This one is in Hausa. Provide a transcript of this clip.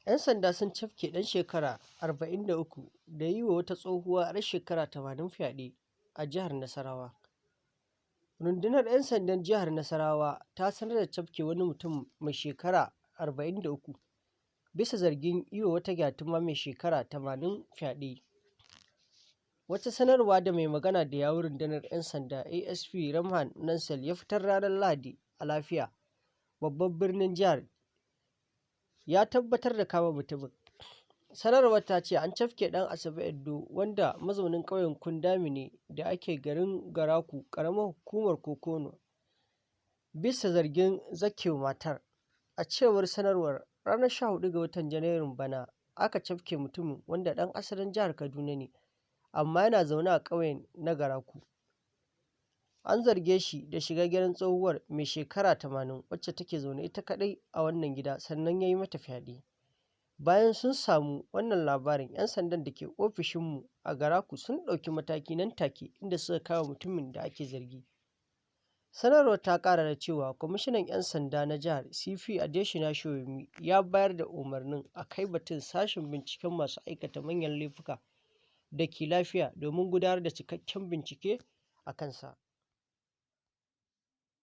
'Yan sanda sun cafke ɗan shekara 43 da yi wa wata tsohuwa 'yar shekara 80 fyaɗe a jihar Nasarawa. Rundunar 'Yan Sandan Jihar Nasarawa ta sanar da cafke wani mutum mai shekara 43 bisa zargin yi wa wata gyatuma mai shekara 80 fyaɗe. Wata sanarwa da mai magana da yawun rundunar 'yan sanda ASP Ramhan Nansel ya fitar ranar Lahadi a Lafiya, babban birnin jihar, ya tabbatar da kama mutumin. Sanarwar ta ce an cafke ɗan Asabe Edo wanda mazaunin ƙauyen Kundami ne da ake garin Garaku, ƙaramar hukumar Kokono, bisa zargin zakewa matar. A cewar sanarwar, ranar 14 ga watan Janairun bana aka cafke mutumin wanda ɗan asalin jihar Kaduna ne, amma yana zaune a ƙauyen na Garaku. An zarge shi da shiga gidan tsohuwar mai shekara 80 wacce take zaune ita kaɗai a wannan gida sannan ya yi mata fyaɗe. Bayan sun samu wannan labarin, 'yan sandan da ke ofishinmu a Garaku sun ɗauki mataki nan take inda suka kama mutumin da ake zargi. Sanarwar ta ƙara da cewa Kwamishinan 'Yan Sanda na jihar, CP Adeshina Shoyemi, ya bayar da umarnin a kai batun sashen binciken masu aikata manyan laifuka da ke Lafiya domin gudanar da cikakken bincike a kansa.